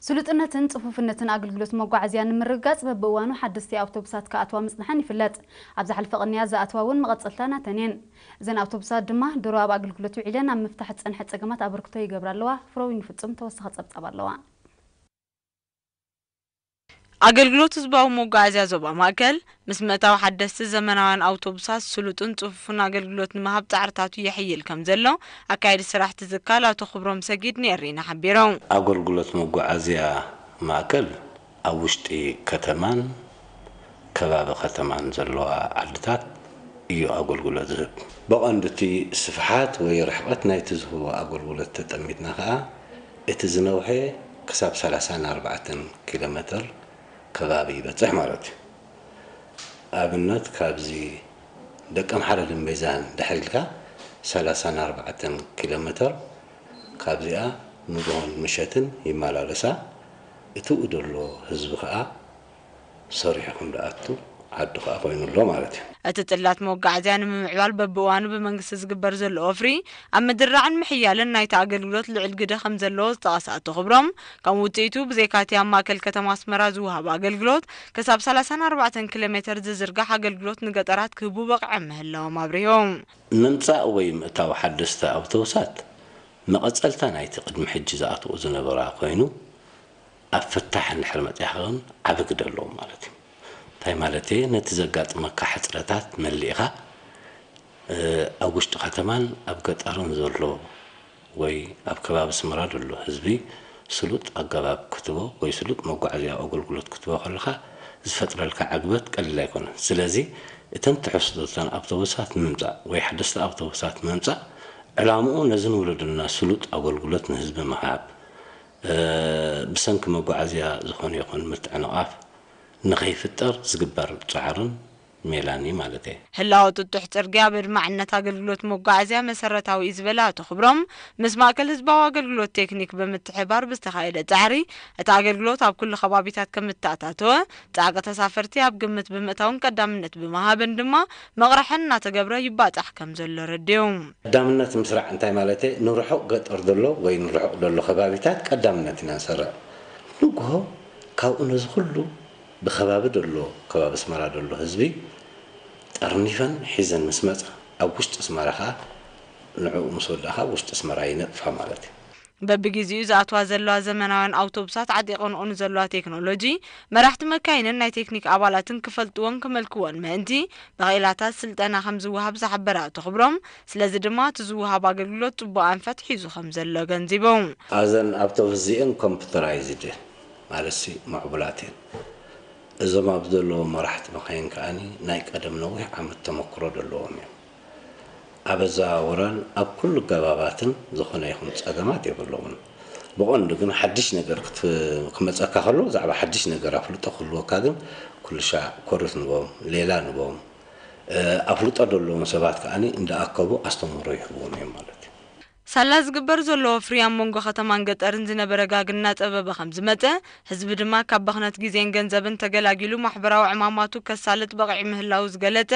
ስሉጥነትን ጽፉፍነትን ኣገልግሎት መጓዓዝያ ንምርግጋጽ በብእዋኑ ሓደስቲ ኣውቶቡሳት ክኣትዋ ምጽንሐን ይፍለጥ። ኣብ ዝሓለፈ ቅንያት ዝኣትዋ እውን መቐጸልታ ናተን እየን። እዘን ኣውቶቡሳት ድማ ድሮ ኣብ ኣገልግሎት ውዒለን ኣብ ምፍታሕ ዝጸንሐ ጸገማት ኣበርክቶ ይገብራ ኣለዋ። ፍሮዊን ፍጹም ተወሳኺ ጸብጻብ ኣለዋ። ኣገልግሎት ህዝባዊ መጓዓዝያ ዞባ ማእከል ምስ ምእታው ሓደስቲ ዘመናውያን ኣውቶቡሳት ስሉጥን ጽፉፍን ኣገልግሎት ንምሃብ ጻዕርታቱ የሕይል ከም ዘሎ ኣካየዲ ስራሕ ትዝካል ኣቶ ክብሮም ሰጊድ ንኤሪና ሓቢሮም። ኣገልግሎት መጓዓዝያ ማእከል ኣብ ውሽጢ ከተማን ከባቢ ከተማን ዘለዋ ዓድታት እዩ ኣገልግሎት ዝህብ። ብቐንዱ እቲ ስፍሓት ወይ ርሕቐት ናይቲ ዝህቦ ኣገልግሎት ተጠሚትና ከኣ እቲ ዝነውሐ ክሳብ ሰላሳን ኣርባዕተን ኪሎ ሜትር ከባቢ ይበጽሕ ማለት እዩ። ኣብነት ካብዚ ደቀምሓረ ድንበይዛን ድሕር ኢልካ ሰላሳን ኣርባዕተን ኪሎ ሜትር ካብዚኣ ንግሆን ምሸትን ይመላለሳ። እቲኡ ዘሎ ህዝቢ ከኣ ሰሪሑ ከም ዝኣቱ ዓዱ ከኣ ኮይኑ ኣሎ ማለት እዩ። እቲ ጽላት መጓዓዝያ ንምምዕባል በብእዋኑ ብመንግስቲ ዝግበር ዘሎ ወፍሪ ኣብ ምድራዕን ምሕያልን ናይቲ ኣገልግሎት ልዑል ግደ ከም ዘለዎ ዝጠቐሰ ኣቶ ክብሮም፣ ከም ውጽኢቱ ብዘይካቲ ኣብ ማእከል ከተማ ኣስመራ ዝወሃብ ኣገልግሎት ክሳብ ሰላሳን ኣርባዕተን ኪሎ ሜትር ዝዝርጋሕ ኣገልግሎት ንገጠራት ክህቡ በቒዖም ምህላዎም ኣብሪሆም። ምምጻእ ወይ ምእታው ሓደስቲ ኣውቶቡሳት መቐጸልታ ናይቲ ቅድሚ ሕጂ ዝኣትዎ ዝነበራ ኮይኑ ኣብ ፍታሕ እንድሕር መጺኻ ግን ዓቢ ግደ ኣለዎ ማለት እዩ። እንታይ ማለት እየ? ነቲ ዘጋጥመካ ሕጽረታት መሊእኻ፣ እ፣ ኣብ ውሽጢ ከተማን ኣብ ገጠርን ዘሎ ወይ ኣብ ከባቢ ኣስመራ ዘሎ ህዝቢ ስሉጥ ኣገባብ ክትቦ ወይ ስሉጥ መጓዓዝያ ኣገልግሎት ክትቦ ከለኻ ዝፈጥረልካ ዕግበት ቀሊል ኣይኮነን። ስለዚ እተን ትሕዝቶተን ኣውቶቡሳት ምምጻእ ወይ ሓደስቲ ኣውቶቡሳት ምምጻእ ዕላምኡ ነዚ ንውለደልና ስሉጥ ኣገልግሎት ንህዝቢ ምሃብ፣ እ፣ ብሰንኪ መጓዓዝያ ዝኾነ ይኹን ምትዕንቓፍ ንኸይፍጠር ዝግበር ጻዕርን ሜላን እዩ ማለት እየ። ህላወ ጥጡሕ ጽርግያ ኣብ ኣድማዕነት ኣገልግሎት መጓዓዝያ መሰረታዊ እዩ ዝበለ ኣቶ ክብሮም፣ ምስ ማእከል ህዝባዊ ኣገልግሎት ቴክኒክ ብምትሕባር ብዝተኻየደ ጻዕሪ እቲ ኣገልግሎት ኣብ ኩሉ ከባቢታት ከም እተኣታተወ፣ ጻዕቂ ተሳፈርቲ ኣብ ግምት ብምእታውን ቀዳምነት ብምሃብን ድማ መቕርሐን እናተገብረ ይባጻሕ ከም ዘሎ ረድዮም። ቀዳምነት ምስራዕ እንታይ ማለት እየ? ንርሑቕ ገጠር ዘሎ ወይ ንርሑቕ ዘሎ ከባቢታት ቀዳምነት ኢና ንሰርዕ። ንግሆ ካብኡ ነዚ ኩሉ ብከባቢ ዘሎ፣ ከባቢ ኣስመራ ዘሎ ህዝቢ ጠርኒፈን ሒዘን ምስ መጻ፣ ኣብ ውሽጢ ኣስመራ ከኣ ንዕኡ ምስ ወዳእካ ኣብ ውሽጢ ኣስመራ ይነጥፋ ማለት እዩ። በብግዜኡ ዝኣትዋ ዘለዋ ዘመናውያን ኣውቶቡሳት ዓጢቐንኦ ንዘለዋ ቴክኖሎጂ መራሕቲ መካይንን ናይ ቴክኒክ ኣባላትን ክፈልጥዎን ክመልክዎን ምእንቲ ብኽኢላታት ስልጠና ከም ዝወሃብ ዝሓበረ ኣቶ ክብሮም፣ ስለዚ ድማ እቲ ዝወሃብ ኣገልግሎት ጽቡቕ ኣንፈት ሒዙ ከም ዘሎ ገንዚቦም። ኣዘን ኣውቶቡስ እዚአን ኮምፒውተራይዝድ እየን፣ ማለትሲ ምዕቡላት እየን። እዞም ኣብዚ ዘለዉ መራሕቲ መኻይን ከኣኒ ናይ ቀደም ነዊሕ ዓመት ተመክሮ ዘለዎም እዮም። ኣብ ኣዘዋውራን ኣብ ኩሉ ገባባትን ዝኾነ ይኹን ጸገማት የብሎምን። ብቐንዱ ግን ሓድሽ ነገር ክት-፣ ክመጸካ ከሎ ብዛዕባ ሓድሽ ነገር ኣፍልጦ ክህልወካ ግን ኩሉ ሻዕ ኮርት ንቦም፣ ሌላ ንቦም፣ እ፣ ኣፍልጦ ዘለዎም ሰባት ከኣኒ እንዳኣከቡ ኣስተምህሮ ይህብዎም እዮም ማለት እዩ። ሳላ ዝግበር ዘሎ ወፍሪ ኣብ መንጎ ከተማን ገጠርን ዝነበረ ጋግ እናጸበበ ከም ዝመጸ፣ ህዝቢ ድማ ካብ ብኽነት ግዜን ገንዘብን ተገላጊሉ ማሕበራዊ ዕማማቱ ከሳልጥ በቒዑ ምህላዉ ዝገለጸ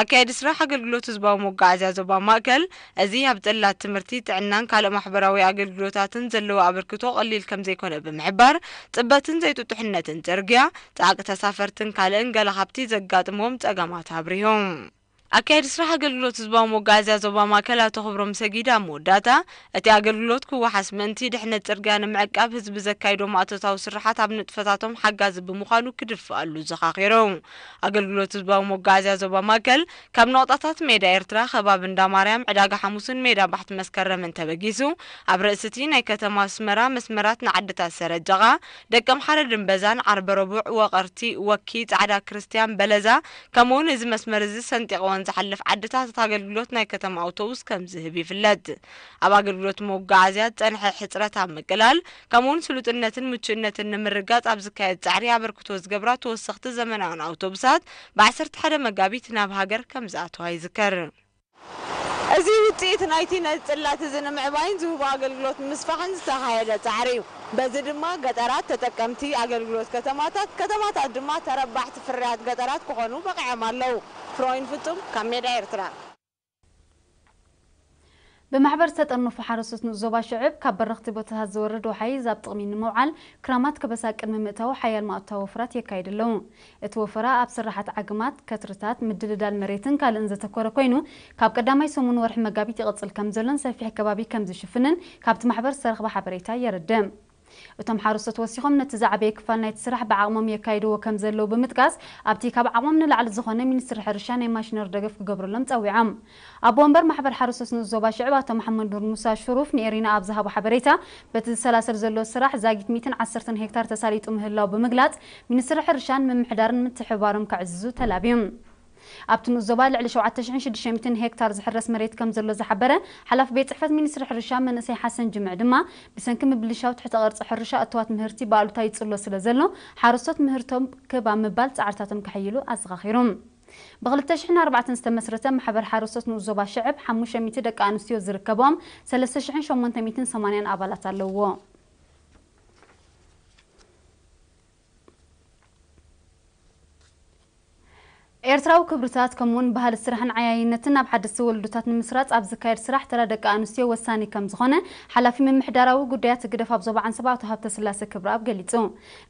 ኣካያዲ ስራሕ ኣገልግሎት ህዝባዊ መጓዓዝያ ዞባ ማእከል፣ እዚ ኣብ ጽላት ትምህርቲ፣ ጥዕናን ካልእ ማሕበራዊ ኣገልግሎታትን ዘለዎ ኣበርክቶ ቀሊል ከም ዘይኮነ ብምሕባር፣ ጽበትን ዘይጥጡሕነትን ጽርግያ፣ ጻዕቂ ተሳፈርትን ካልእን ገለ ካብቲ ዘጋጥምዎም ጸገማት ኣብሪሆም። ኣካያዲ ስራሕ ኣገልግሎት ህዝባዊ መጓዓዝያ ዞባ ማእከል ኣቶ ክብሮም ሰጊድ ኣብ መወዳእታ፣ እቲ ኣገልግሎት ክወሓስ ምእንቲ ድሕነት ጽርግያ ንምዕቃብ ህዝቢ ዘካይዶ ማእቶታዊ ስርሓት ኣብ ንጥፈታቶም ሓጋዚ ብምዃኑ ክድፍኣሉ ዘኻኺሩ። ኣገልግሎት ህዝባዊ መጓዓዝያ ዞባ ማእከል ካብ ነቑጣታት ሜዳ ኤርትራ፣ ከባቢ እንዳ ማርያም፣ ዕዳጋ ሓሙስን ሜዳ ባሕቲ መስከረምን ተበጊሱ፣ ኣብ ርእሲ እቲ ናይ ከተማ ኣስመራ መስመራት ንዓድታት ሰረጀቓ፣ ደቀምሓረ ድንበዛን ዓርበ ረቡዕ፣ ወቐርቲ፣ ወኪ፣ ጻዕዳ ክርስትያን፣ በለዛ፣ ከምኡውን እዚ መስመር እዚ ሰንጢቕወን ዝሓልፍ ዓድታት ኣገልግሎት ናይ ከተማ ኣውቶቡስ ከም ዝህብ ይፍለጥ። ኣብ ኣገልግሎት መጓዓዝያ ዝጸንሐ ሕጽረት ኣብ ምቅላል፣ ከምኡውን ስሉጥነትን ምቹእነትን ንምርጋጽ ኣብ ዝካየድ ጻዕሪ ኣበርክቶ ዝገብራ ተወሰኽቲ ዘመናውያን ኣውቶቡሳት ብ ዓሰርተ ሓደ መጋቢት ናብ ሃገር ከም ዝኣተዋ ይዝከር። እዚ ውጽኢት ናይቲ ነዚ ጽላት እዚ ንምዕባይን ዝህቦ ኣገልግሎት ንምስፋሕን ዝተኻየደ ጻዕሪ እዩ። በዚ ድማ ገጠራት ተጠቀምቲ ኣገልግሎት ከተማታት፣ ከተማታት ድማ ተረባሕቲ ፍርያት ገጠራት ክኾኑ በቒዖም ኣለዉ። ፍሮይን ፍጹም ካብ ሜዳ ኤርትራ። ብማሕበር ዝተጠርነፉ ሓረስቶት ንኡስ ዞባ ሽዕብ ካብ በረኽቲ ቦታታት ዝወርድ ወሓይዝ ኣብ ጥቕሚ ንምውዓል ክራማት ከበሳ ቅድሚ ምእታዉ ሓያል ማእቶታዊ ወፈራት የካይዱ ኣለዉ። እቲ ወፈራ ኣብ ስራሓት ዓግማት፣ ከትርታት፣ ምድልዳል መሬትን ካልእን ዘተኮረ ኮይኑ ካብ ቀዳማይ ሰሙን ወርሒ መጋቢት ይቕጽል ከም ዘሎን ሰፊሕ ከባቢ ከም ዝሽፍንን ካብቲ ማሕበር ዝተረኽበ ሓበሬታ የረድእ። እቶም ሓረስቶት ወሲኾም ነቲ ዝዓበየ ክፋል ናይቲ ስራሕ ብዓቕሞም የካይድዎ ከም ዘለዉ ብምጥቃስ ኣብቲ ካብ ዓቕሞም ንላዕሊ ዝኾነ ሚኒስትሪ ሕርሻ ናይ ማሽነሪ ደገፍ ክገብረሎም ጸዊዖም። ኣቦ ወንበር ማሕበር ሓረስቶት ንኡስ ዞባ ሽዕብ ኣቶ መሓመድ ኑር ሙሳ ሽሩፍ ንኤሪና ኣብ ዝሃቦ ሓበሬታ በቲ ዝሰላሰል ዘሎ ስራሕ ዛጊት ሚእትን ዓሰርተን ሄክታር ተሳሊጡ ምህላው ብምግላጽ ሚኒስትሪ ሕርሻን ምምሕዳርን ምትሕብባሮም ከዕዝዙ ተላብዮም። ኣብቲ ንኡስ ዞባ ልዕሊ ሸውዓተ ሽሕን ሽዱሽተ ሚእትን ሄክታር ዝሕረስ መሬት ከም ዘሎ ዝሓበረ ሓላፊ ቤት ጽሕፈት ሚኒስትሪ ሕርሻ መንእሰይ ሓሰን ጅምዕ ድማ ብሰንኪ ምብልሻው ትሕተ ቅርጺ ሕርሻ እተዋት ምህርቲ ብኣሉታ ይጽሎ ስለ ዘሎ ሓረስቶት ምህርቶም ክብ ኣብ ምባል ጻዕርታቶም ከሐይሉ ኣዘኻኺሩ። ብ ክልተ ሽሕን ኣርባዕተን ዝተመስረተ ማሕበር ሓረስቶት ንኡስ ዞባ ሽዕብ ሓሙሽተ ሚእቲ ደቂ ኣንስትዮ ዝርከቦም ሰለስተ ሽሕን ሸሞንተ ሚእትን ሰማንያን ኣባላት ኣለውዎ። ኤርትራዊ ክብርታት ከምኡውን ባህሊ ስራሕን ዓያይነትን ኣብ ሓደስቲ ወለዶታት ንምስራጽ ኣብ ዝካየድ ስራሕ ተራ ደቂ ኣንስትዮ ወሳኒ ከም ዝኾነ ሓላፊ ምምሕዳራዊ ጉዳያት ህግደፍ ኣብ ዞባ ዓንሰባ ኣቶ ሃብተስላሴ ክብረኣብ ገሊጹ።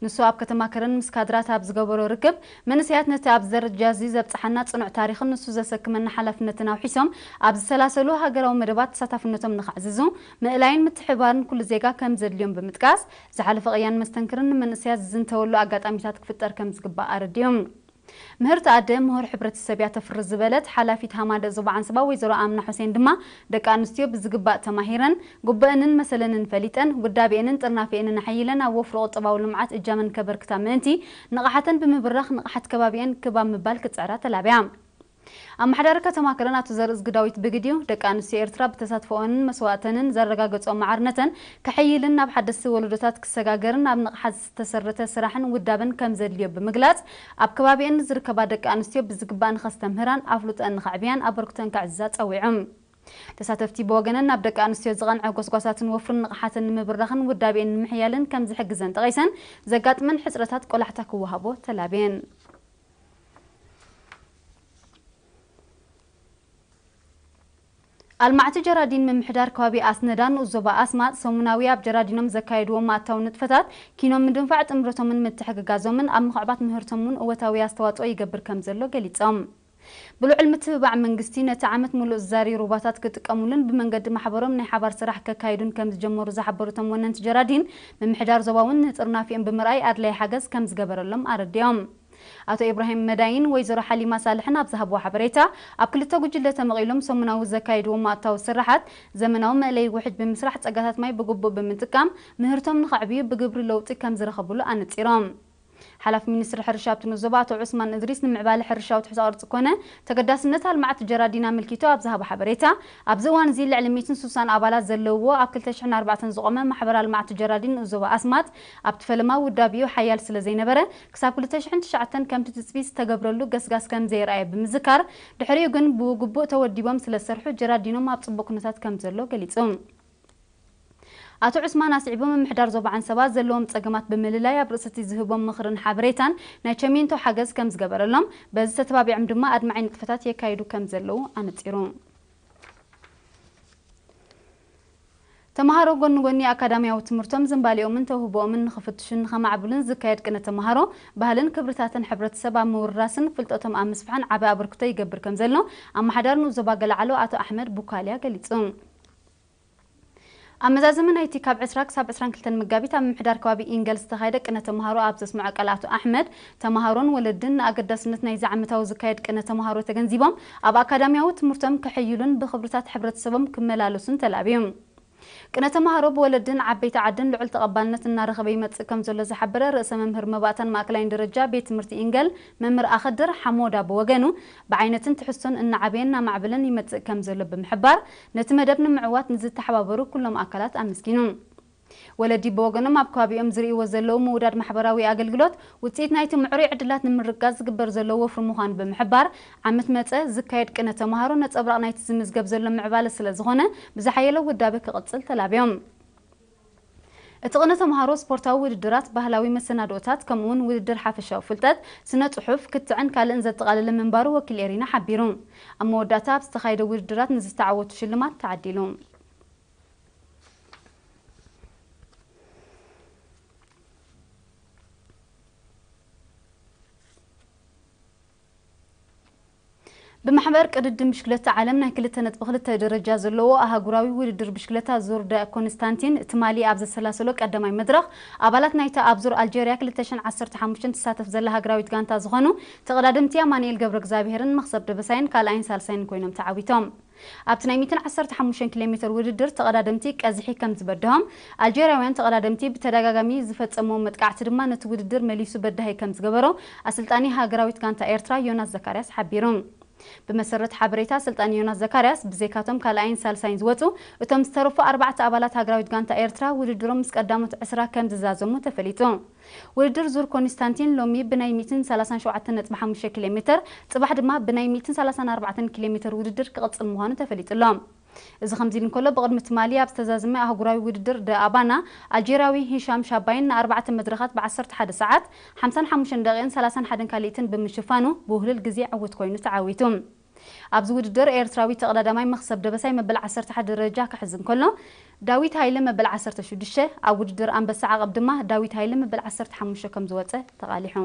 ንሱ ኣብ ከተማ ከረን ምስ ካድራት ኣብ ዝገበሮ ርክብ መንእሰያት ነቲ ኣብዚ ደረጃ እዚ ዘብጽሓና ጽኑዕ ታሪኽን ንሱ ዘሰክመና ሓላፍነትን ኣውሒሶም ኣብ ዝሰላሰሉ ሃገራዊ መደባት ተሳታፍነቶም ንኸዕዝዙ ምእላይን ምትሕብባርን ኩሉ ዜጋ ከም ዘድልዮም ብምጥቃስ ዝሓለፈ ቅያን መስተንክርን ንመንእሰያት ዝዝንተወሉ ኣጋጣሚታት ክፍጠር ከም ዝግባእ ኣረዲኦም። ምህርቲ ኣደ ምሁር ሕብረተሰብ እያ ተፍሪ ዝበለት ሓላፊት ሃማደእ ዞባ ዓንሰባ ወይዘሮ ኣምና ሑሴን ድማ ደቂ ኣንስትዮ ብዝግባእ ተማሂረን ጉበአንን መሰለንን ፈሊጠን ውዳቤአንን ጥርናፌአንን ኣሐይለን ኣብ ወፍሪ ቁጠባዊ ልምዓት እጃመን ከበርክታ ምእንቲ ንቕሓተን ብምብራኽ ንቕሓት ከባቢአን ክብ ኣብ ምባል ክጽዕራ ተላብያ። ኣመሓዳሪ ከተማ ከረን ኣቶ ዘርእዝጊ ዳዊት ብግዲኡ ደቂ ኣንስትዮ ኤርትራ ብተሳትፎኦንን መስዋእተንን ዘረጋገጽኦ ማዕርነተን ከሐይልን ናብ ሓደስቲ ወለዶታት ክሰጋገርን ኣብ ንቕሓት ዝተሰረተ ስራሕን ውዳበን ከም ዘድልዮ ብምግላጽ ኣብ ከባቢአን ዝርከባ ደቂ ኣንስትዮ ብዝግባእ ንኸስተምህራን ኣፍልጦአን ንኸዕብያን ኣበርክቶአን ከዕዝዛ ጸዊዖም። ተሳተፍቲ ብወገነን ናብ ደቂ ኣንስትዮ ዝቐንዐ ጎስጓሳትን ወፍርን ንቕሓተን ንምብራኽን ውዳቤን ንምሕያልን ከም ዝሕግዘን ጠቒሰን ዘጋጥመን ሕጽረታት ቆላሕታ ክወሃቦ ተላብየን። ኣልማዕቲ ጀራዲን ምምሕዳር ከባቢ ኣስነዳ ንኡስ ዞባ ኣስማጥ ሰሙናዊ ኣብ ጀራዲኖም ዘካየድዎ ማእታዊ ንጥፈታት ኪኖ ምድንፋዕ ጥምረቶምን ምትሕግጋዞምን ኣብ ምኽዕባት ምህርቶምን እውን እወታዊ ኣስተዋፅኦ ይገብር ከም ዘሎ ገሊፆም። ብልዑል ምትብባዕ መንግስቲ ነቲ ዓመት ሙሉእ ዝዛሪ ሩባታት ክጥቀሙሉን ብመንገዲ ማሕበሮም ናይ ሓባር ስራሕ ከካይዱን ከም ዝጀመሩ ዝሓበሩ እቶም ወነንቲ ጀራዲን ምምሕዳር ዞባ እውን ንጥርናፊኦም ብምርኣይ ኣድላይ ሓገዝ ከም ዝገበረሎም ኣረዲኦም። ኣቶ ኢብራሂም መዳይን ወይዘሮ ሓሊማ ሳልሕን ኣብ ዝሃብዎ ሓበሬታ ኣብ ክልተ ጉጅለ ተመቒሎም ሰሙናዊ ዘካይድዎ ማእታዊ ስራሓት ዘመናዊ መእለይ ውሕጅ ብምስራሕ ፀጋታት ማይ ብግቡእ ብምጥቃም ምህርቶም ንኸዕብዩ ብግብሪ ለውጢ ከም ዝረኸብሉ ኣነፂሮም። ሓላፊ ሚኒስትሪ ሕርሻ ኣብቲ ንዞባ ኣቶ ዑስማን እድሪስ ንምዕባለ ሕርሻዊ ትሕተ ቅርፂ ኮነ ተገዳስነት ኣልማዕቲ ጀራዲን ኣመልኪቱ ኣብ ዝሃቦ ሓበሬታ ኣብዚ እዋን እዚ ልዕሊ ሚእትን ስሳን ኣባላት ዘለውዎ ኣብ ክልተ ሽሕን ኣርባዕተን ዝቖመ ማሕበር ኣልማዕቲ ጀራዲን ንኡስ ዞባ ኣስማጥ ኣብቲ ፈለማ ውዳቤኡ ሓያል ስለ ዘይነበረ ክሳብ ክልተ ሽሕን ትሽዓተን ከምቲ ትፅቢት ዝተገብረሉ ገስጋስ ከም ዘይረኣየ ብምዝካር ድሕሪኡ ግን ብግቡእ ተወዲቦም ስለ ዝሰርሑ ጀራዲኖም ኣብ ፅቡቕ ኩነታት ከም ዘሎ ገሊፁ። ኣቶ ዑስማን ኣስዒቡ ምምሕዳር ዞባ ዓንሰባ ዘለዎም ፀገማት ብምልላይ ኣብ ርእሲ እቲ ዝህቦም ምኽርን ሓበሬታን ናይ ቸሜንቶ ሓገዝ ከም ዝገበረሎም በዚ ተተባቢዖም ድማ ኣድማዒ ንጥፈታት የካይዱ ከም ዘለዉ ኣነፂሩ። ተምሃሮ ጎኒ ጎኒ ኣካዳሚያዊ ትምህርቶም ዝንባሌኦምን ተውህቦኦምን ንኽፍትሹን ንኸማዕብሉን ዝካየድ ቅነ ተምሃሮ ባህልን ክብርታትን ሕብረተሰብ ኣብ ምውርራስን ፍልጠቶም ኣብ ምስፍሓን ዓቢ ኣበርክቶ ይገብር ከም ዘሎ ኣመሓዳሪ ንኡስ ዞባ ገለዓሎ ኣቶ ኣሕመድ ቡካልያ ገሊጹ። ኣብ መዛዘሚ ናይቲ ካብ ዕስራ ክሳብ ዕስራን ክልተን መጋቢት ኣብ ምምሕዳር ከባቢ ኢንገል ዝተኻየደ ቅነ ተምሃሮ ኣብ ዘስምዖ ቃል ኣቶ ኣሕመድ ተምሃሮን ወለድን ንኣገዳስነት ናይዚ ዓመታዊ ዝካየድ ቅነ ተምሃሮ ተገንዚቦም ኣብ ኣካዳሚያዊ ትምህርቶም ከሐይሉን ብኽብርታት ሕብረተሰቦም ክመላለሱን ተላብዮም። ቅነ ተምሃሮ ብወለድን ዓበይቲ ዓድን ልዑል ተቐባልነት እናረኸበ ይመጽእ ከም ዘሎ ዝሓበረ ርእሰ መምህር መባእታን ማእከላይን ደረጃ ቤት ትምህርቲ ኢንገል መምህር ኣኸድር ሓሞዳ ብወገኑ ብዓይነትን ትሕዝቶን እናዓበየን እናማዕበለን ይመጽእ ከም ዘሎ ብምሕባር ነቲ መደብ ንምዕዋት ንዝተሓባበሩ ኩሎም ኣካላት ኣመስጊኑ። ወለዲ ብወገኖም ኣብ ከባቢኦም ዝርእይዎ ዘለዉ ምውዳድ ማሕበራዊ ኣገልግሎት ውፅኢት ናይቲ ምዕሩይ ዕድላት ንምርግጋፅ ዝግበር ዘሎ ወፍሪ ምዃኑ ብምሕባር ዓመት መፀ ዝካየድ ቅነ ተምሃሮ ነፀብራቕ ናይቲ ዝምዝገብ ዘሎ ምዕባለ ስለ ዝኾነ ብዝሓየለ ውዳበ ክቕፅል ተላብዮም። እቲ ቅነ ተምሃሮ ስፖርታዊ ውድድራት፣ ባህላዊ መሰናድኦታት ከምኡውን ውድድር ሓፈሻዊ ፍልጠት፣ ስነ ፅሑፍ፣ ክትዕን ካልእን ዘጠቓለለ ምንባሩ ወኪል ኤሪና ሓቢሩ። ኣብ መወዳእታ ኣብ ዝተኻየደ ውድድራት ንዝተዓወቱ ሽልማት ተዓዲሉ። ብማሕበር ቅድድም ብሽክለታ ዓለም ናይ ክልተ ነጥቢ ክልተ ደረጃ ዘለዎ ኣህጉራዊ ውድድር ብሽክለታ ዙር ደ ኮንስታንቲን ትማሊ ኣብ ዘሰላሰሎ ቀዳማይ መድረኽ፣ ኣባላት ናይታ ኣብ ዙር ኣልጀርያ ክልተ ሽሕን ዓሰርተ ሓሙሽተን ትሳተፍ ዘላ ሃገራዊት ጋንታ ዝኾኑ ተቐዳደምቲ ኣማኑኤል ገብረ እግዚኣብሄርን መኽሰብ ደበሳይን ካልኣይን ሳልሳይን ኮይኖም ተዓዊቶም። ኣብቲ ናይ ሚእትን ዓሰርተ ሓሙሽተን ኪሎ ሜትር ውድድር ተቐዳደምቲ ቀዝሒ ከም ዝበድሆም፣ ኣልጀርያውያን ተቐዳደምቲ ብተደጋጋሚ ዝፈጸምዎ መጥቃዕቲ ድማ ነቲ ውድድር መሊሱ በዳሂ ከም ዝገበሮ ኣሰልጣኒ ሃገራዊት ጋንታ ኤርትራ ዮናስ ዘካርያስ ሓቢሩ። ብመሰረት ሓበሬታ ኣሰልጣኒ ዮናስ ዘካርያስ፣ ብዘይካቶም ካልኣይን ሳልሳይን ዝወጹ እቶም ዝተረፉ ኣርባዕተ ኣባላት ሃገራዊት ጋንታ ኤርትራ ውድድሮም ምስ ቀዳሞት ዕስራ ከም ዝዛዘሙ ተፈሊጡ። ውድድር ዙር ኮንስታንቲን ሎሚ ብናይ ሚእትን ሰላሳን ሸውዓተን ነጥቢ ሓሙሽተ ኪሎ ሜትር፣ ጽባሕ ድማ ብናይ ሚእትን ሰላሳን ኣርባዕተን ኪሎ ሜትር ውድድር ክቕጽል ምዃኑ ተፈሊጡ ኣሎ። እዚ ከምዚ ኢሉ እንከሎ፣ ብቕድሚ ትማሊ ኣብ ዝተዛዘመ ኣህጉራዊ ውድድር ደ ኣባና፣ ኣልጀርያዊ ሂሻም ሻባይን ንኣርባዕተ መድረኻት ብ ዓሰርተ ሓደ ሰዓት፣ ሓምሳን ሓሙሽተን ደቂቕን ሰላሳን ሓደን ካልኢትን ብምሽፋኑ ብውህሉል ግዜ ዕዉት ኮይኑ ተዓዊቱ። ኣብዚ ውድድር ኤርትራዊ ተቐዳዳማይ መኽሰብ ደበሳይ መበል ዓሰርተ ሓደ ደረጃ ክሕዝ እንከሎ፣ ዳዊት ሃይለ መበል ዓሰርተ ሽዱሽተ፣ ኣብ ውድድር ኣንበሳ ዓቐብ ድማ ዳዊት ሃይለ መበል ዓሰርተ ሓሙሽተ ከም ዝወጸ ተቓሊሑ።